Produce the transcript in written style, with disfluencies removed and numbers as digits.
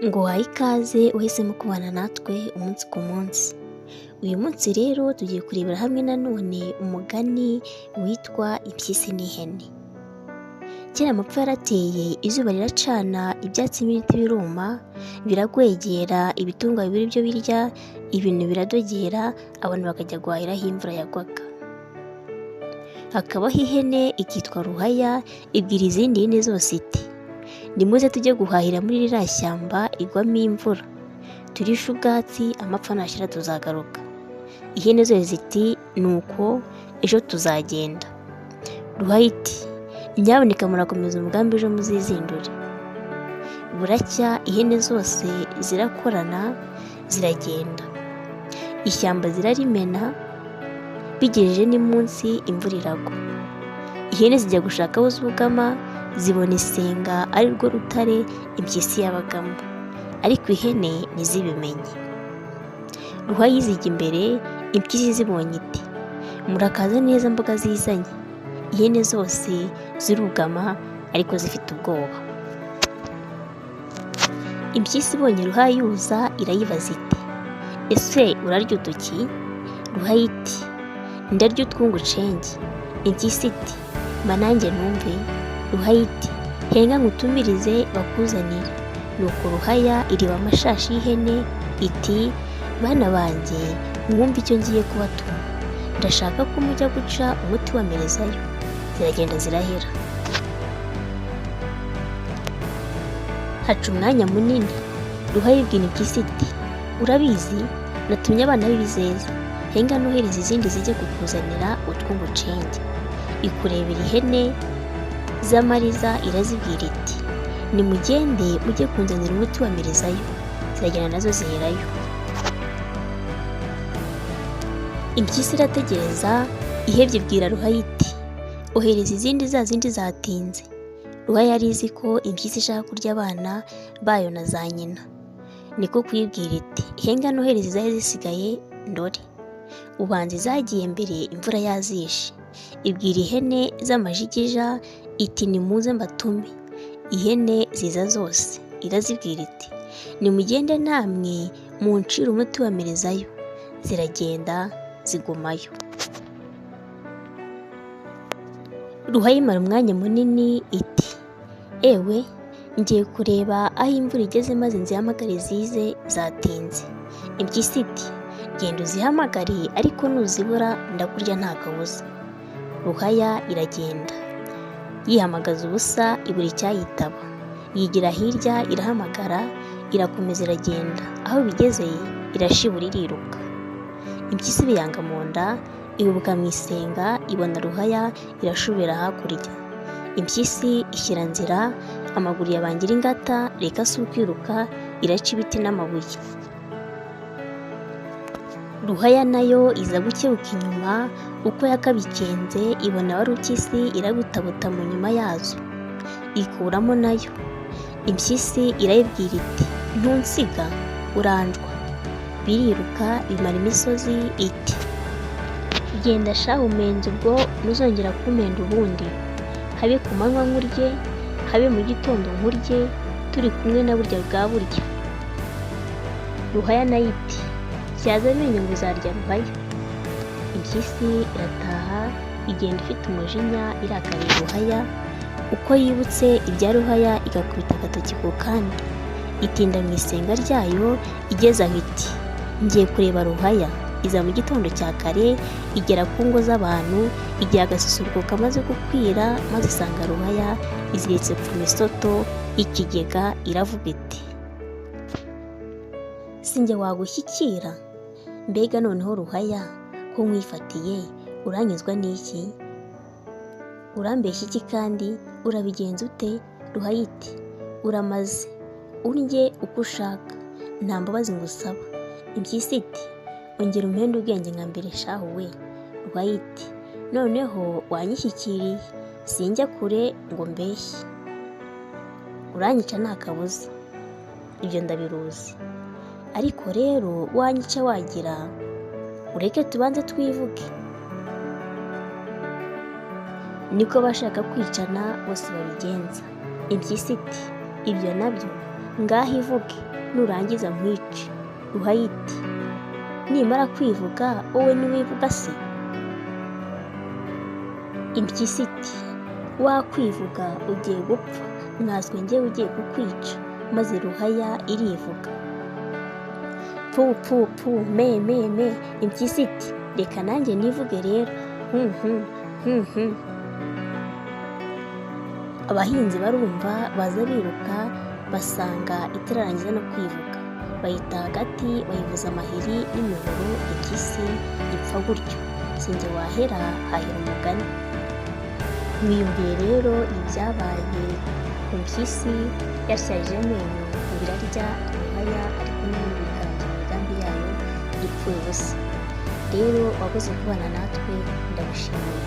Nguhaye ikaze uhisemo kubana natwe umunsi ku munsi. Uyu munsi rero tugiye kurebera hamwe nanone umugani witwa Impyisi n'ihene. Kera amapfa yarateye, izuba riracana, ibyatsi n'ibiti biruma, biragwegera, ibitungwa bibura ibyo birya, ibintu biradogera, abantu bakajya guhahira aho imvura yagwaga. Hakabaho ihene ikitwa Ruhaya, ibwira izindi hene zose iti: "Nimuze tujye guhahira muri ririya shyamba igwamo imvura, turishe ubwatsi, amapfa nashira tuzagaruka." Ihene zose ziti: "Nuko ejo tuzagenda." Ruhaya iti: "Nyabuneka murakomeza umugambi ejo muzizindure." Buracya ihene zose zirakorana ziragenda, ishyamba zirarimena, bigejeje ni munsi imvura iragwa. Ihene zijya gushaka aho zugama, zibona isenga ari rwo rutare impyisi yabagamo, ariko ihene ntizibimenye. Ruhaya izijya imbere, impyisi izibonye iti: "Murakaza neza mboga zizanye." Ihene zose zirugama ariko zifite ubwoba. Impyisi ibonye Ruhaya yuza irayibaza iti: "Ese urarya uduki?" Ruhaya iti: "Ndarya utwungucenge." Impyisi iti: "Mba nanjye numve." Ruhaya iti: "Henga ngutumirize bakuzanire." Nuko Ruhaya iriba amashashi y'ihene iti: "Bana banjye, mwumve icyo ngiye kubatuma. Ndashaka ko mujya guca umuti wa merezayo." Ziragenda zirahera. Haca umwanya munini, Ruhaya ibwira impyisi iti: "Urabizi, natumye abana b'ibizeza, henga nohereze izindi zijye kukuzanira utwungucenge." Ikurebera ihene z'amariza irazibwira iti: "Nimugende mujye kunzanira umuti wa merezayo." Ziragenda nazo ziherayo. Impyisi irategereza, ihebye ibwira Ruhaya iti: "Ohereza izindi, za zindi zatinze." Ruhaya yari izi ko impyisi ishaka kurya abana bayo na za nyina, niko kuyibwira iti: "Henga nohereze izari zisigaye ndore." Ubanza izagiye mbere imvura yazishe. Ibwira ihene z'amajigija iti: "Nimuze mbatume." Ihene ziza zose, irazibwira iti: "Nimugende namwe muncire umuti wa merezayo." Ziragenda zigumayo. Ruhaya imara umwanya munini iti: "Ewe, ngiye kureba aho imvura igeze maze nzihamagare zize zatinze." Impyisi iti: "Genda uzihamagare, ariko nuzibura ndakurya nta kabuza." Ruhaya iragenda, yihamagaza ubusa, ibura icyayitaba. Yigira hirya irahamagara, irakomeza iragenda, aho bigeze irashibura iriruka. Impyisi ibiyanga mu nda, ihubuka mu isenga, ibona Ruhaya irashubira hakurya. Impyisi ishyira nzira, amaguru yabangira ingata, reka si ukwiruka, iraca ibiti n'amabuye. Ruhaya nayo iza gukebuka inyuma, uko yakabikenze ibona Warupyisi irabutabuta mu nyuma yazo, ikuramo nayo. Impyisi irayibwira iti: "Ntunsiga uranjwa." Biriruka bimara imisozi iti: "Genda shahu umenze ubwo ntuzongera kumpenda ubundi, habe ku manywa nkurye, habe mu gitondo nkurye, turi kumwe na burya bwa burya." Ruhaya nayo iti: "Tyaza amenyo ngo uzarya Ruhaya." Impyisi irataha, igenda ifite umujinya, irakariye Ruhaya, uko yibutse ibya Ruhaya igakubita agatoki ku kandi. Itinda mu isenga ryayo, igeze aho iti: "Ngiye kureba Ruhaya." Iza mu gitondo cya kare, igera ku ngo z'abantu, igihe agasusuruko kamaze gukwira, maze isanga Ruhaya iziritse ku misoto y'ikigega, iravuga iti: "Si njye wagushyikira? Mbega noneho Ruhaya ko nkwifatiye, uranyuzwa n'iki? Urambeshya iki kandi urabigenza ute?" Ruhaya iti: "Uramaze, undye uko ushaka, nta mbabazi ngusaba." Impyisi iti: "Ongera umpende ubwenge nka mbere shahu we." Ruhaya iti: "Noneho wanyishyikiriye, sinjya kure ngo mbeshye, uranyica nta kabuza, ibyo ndabiruzi. Ariko rero wanyica wagira, ureke tubanze twivuge." Niko abashaka kwicana bose babigenza. Impyisi iti: "Ibyo nabyo Ngaho ivuge, nurangiza nkwice. Ruhaya iti: Nimara kwivuga wowe ntiwivuga se? Impyisi iti: Wakwivuga ugiye gupfa, nkanswe njyewe ugiye kukwica. Maze Ruhaya irivuga: Pfu pfu pfu, me me me. Impyisi iti: Reka nanjye nivuge rero, hu hu hu hu. Abahinzi barumva, baza biruka, basanga itararangiza no kwivuga, bayita hagati, bayivuza amahiri n'imihoro, impyisi ipfa gutyo. Sinjye wahera, hahera umugani. Mwiyumviye rero ibyabaye ku mpyisi yatyajije amenyo ngo irarya Ruhaya, ariko n'ubundi bikarangira imigambi yayo ipfuye ubusa. Rero wakoze kubana natwe, ndagushimiye.